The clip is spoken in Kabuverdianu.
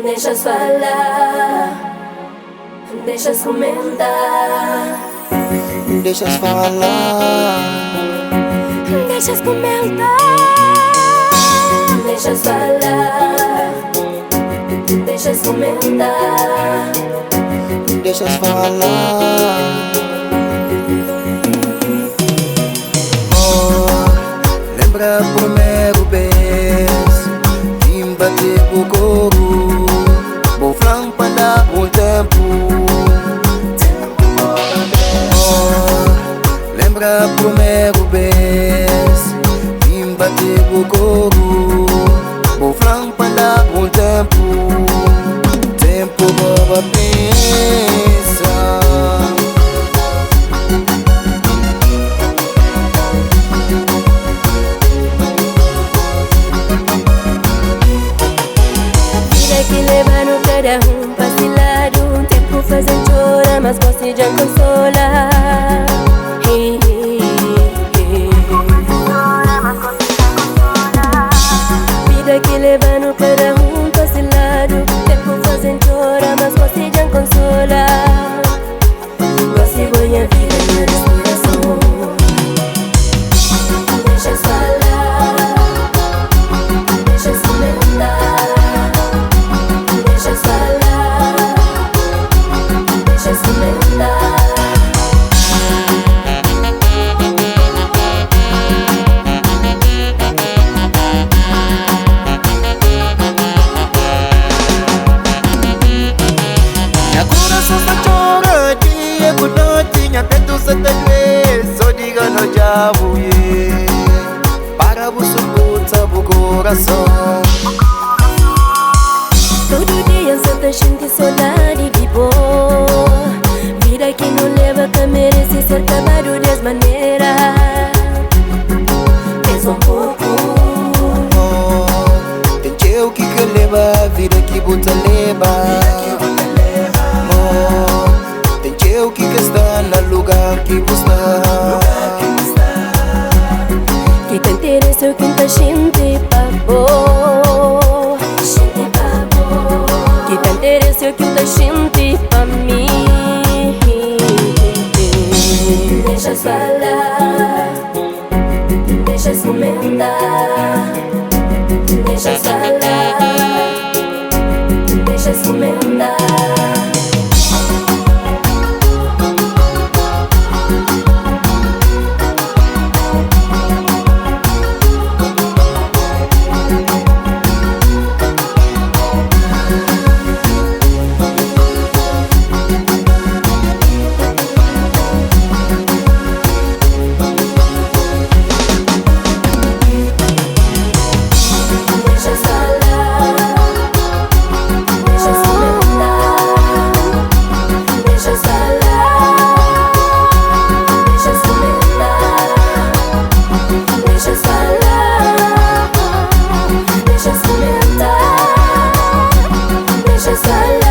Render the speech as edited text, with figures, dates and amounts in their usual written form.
Deixas falar, deixas comentar. Deixas falar, Deixas comentar. Deixas falar, deixas comentar. Deixas falar. Oh, lembra primeiro vez, bate o couro, bom flan pa dar um tempo. Oh, lembra primeiro vez, bate o couro, bom flan pa dar um tempo. Tempo boba pensa. Vida que leva no cada um pa si lado. Tempo fazem chora, mas você já consola. Hey, hey, hey. Vida que leva no cada um pa si lado. Tempo fazem chora, mas você já consola. Você ganha vida na respiração. Deixas falar, deixas comentar. Deixas falar, deixas comentar. Nha coração está chora dia com noite, nha peito se tá doer, só diga no diabo, yeah. Para bu sucuta bu coração. Todo dia só tá gente saudade de boa. Vida que não leva que merece ser acabado dessa maneira. Pensa um pouco. Oh, tem teu que que leva, vida que bota leva. Oh, tem teu que que está no lugar que você está. Que te interessa quem tá gente pa bo. Gente pa bo. Que te interessa quem tá gente pa mim. Deixas falar, deixas comentar. Deixas falar, deixas comentar. Deixas falar, deixas comentar. Deixas falar, deixas comentar. Deixas falar, deixas comentar. Deixas falar.